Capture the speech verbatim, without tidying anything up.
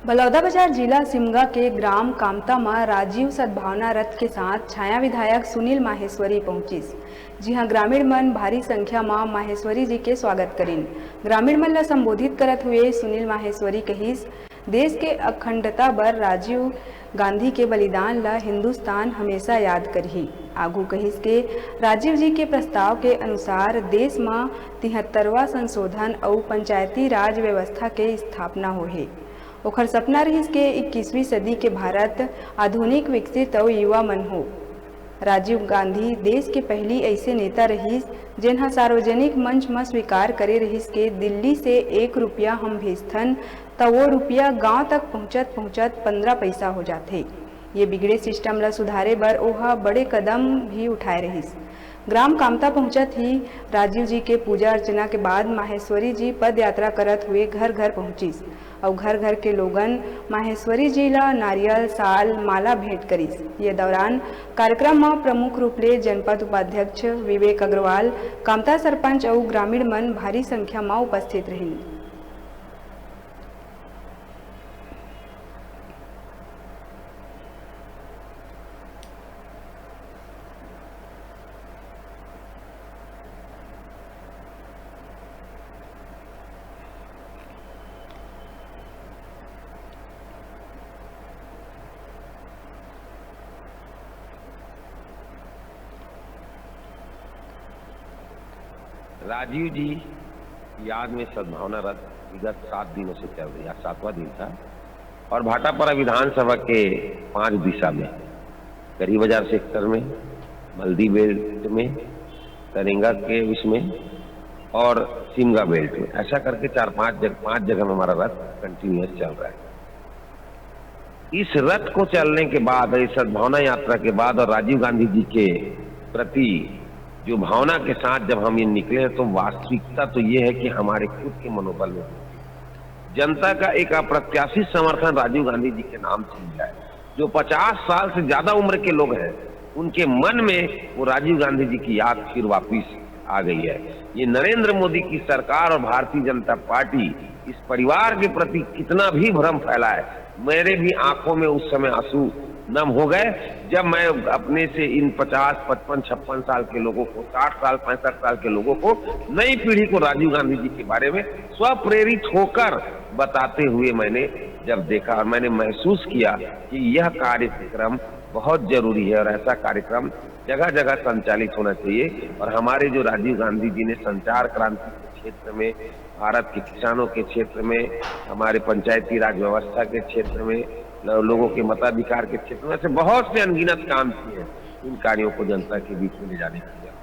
बलौदाबाजार जिला सिमगा के ग्राम कामता म राजीव सद्भावना रथ के साथ छाया विधायक सुनील माहेश्वरी पहुंचिस, जिहां ग्रामीण मन भारी संख्या म माहेश्वरी जी के स्वागत करिन। ग्रामीण मन ल संबोधित करत हुए सुनील माहेश्वरी कहिस, देश के अखंडता बर राजीव गांधी के बलिदान ल हिंदुस्तान हमेशा याद करही। आगू कहिस के राजीव जी के प्रस्ताव के अनुसार देश म तिहत्तरवां संशोधन अउ पंचायती राज व्यवस्था के स्थापना होहे। ओखर सपना रहिस के इक्कीसवीं सदी के भारत आधुनिक, विकसित अउ युवा मन हो। राजीव गांधी देश के पहली ऐसे नेता रहिस, जेन ह सार्वजनिक मंच म स्वीकार करे रहिस के दिल्ली से एक रुपया हम भेजथन, त वो रुपया गांव तक पहुंचत पहुंचत पंद्रह पैसा हो जाथे। ये बिगड़े सिस्टम ल सुधारे बर ओहा बड़े कदम भी उठाए रहिस। ग्राम कामता पहुंचत ही राजीव जी के पूजा अर्चना के बाद माहेश्वरी जी पद यात्रा करत हुए घर घर पहुंचिस। अउ घर घर के लोगन माहेश्वरी जी ला नारियल, साल, माला भेंट करिस। ये दौरान कार्यक्रम म प्रमुख रूप ले जनपद उपाध्यक्ष विवेक अग्रवाल, कामता सरपंच अउ ग्रामीण मन भारी संख्या म उपस्थित रहिन। राजीव जी की याद में सद्भावना रथ विगत सात दिनों से चल रही है। आज सातवां दिन था और भाटापारा विधानसभा के पांच दिशा में, गढ़ी बाजार सेक्टर में, मल्दी बेल्ट में, तरेंगा के उसमें और सिमगा बेल्ट में, ऐसा करके चार पांच जग, पांच जगह में हमारा रथ कंटिन्यूअस चल रहा है। इस रथ को चलने के बाद, इस सद्भावना यात्रा के बाद और राजीव गांधी जी के प्रति जो भावना के साथ जब हम ये निकले हैं, तो वास्तविकता तो ये है कि हमारे खुद के मनोबल में जनता का एक अप्रत्याशित समर्थन राजीव गांधी जी के नाम से मिला है। जो पचास साल से ज्यादा उम्र के लोग हैं, उनके मन में वो राजीव गांधी जी की याद फिर वापस आ गई है। ये नरेंद्र मोदी की सरकार और भारतीय जनता पार्टी इस परिवार के प्रति कितना भी भ्रम फैलाए, मेरे भी आंखों में उस समय आंसू नम हो गए, जब मैं अपने से इन पचास, पचपन, छप्पन साल के लोगों को, साठ साल, पैंसठ साल के लोगों को, नई पीढ़ी को राजीव गांधी जी के बारे में स्वप्रेरित होकर बताते हुए मैंने जब देखा और मैंने महसूस किया कि यह कार्यक्रम बहुत जरूरी है और ऐसा कार्यक्रम जगह जगह संचालित होना चाहिए। और हमारे जो राजीव गांधी जी ने संचार क्रांति के क्षेत्र में, भारत के किसानों के क्षेत्र में, हमारे पंचायती राज व्यवस्था के क्षेत्र में, लो-, लोगों के मताधिकार के क्षेत्र में, ऐसे बहुत से अनगिनत काम किए हैं। इन कार्यों को जनता के बीच में ले जाने की जरूरत है।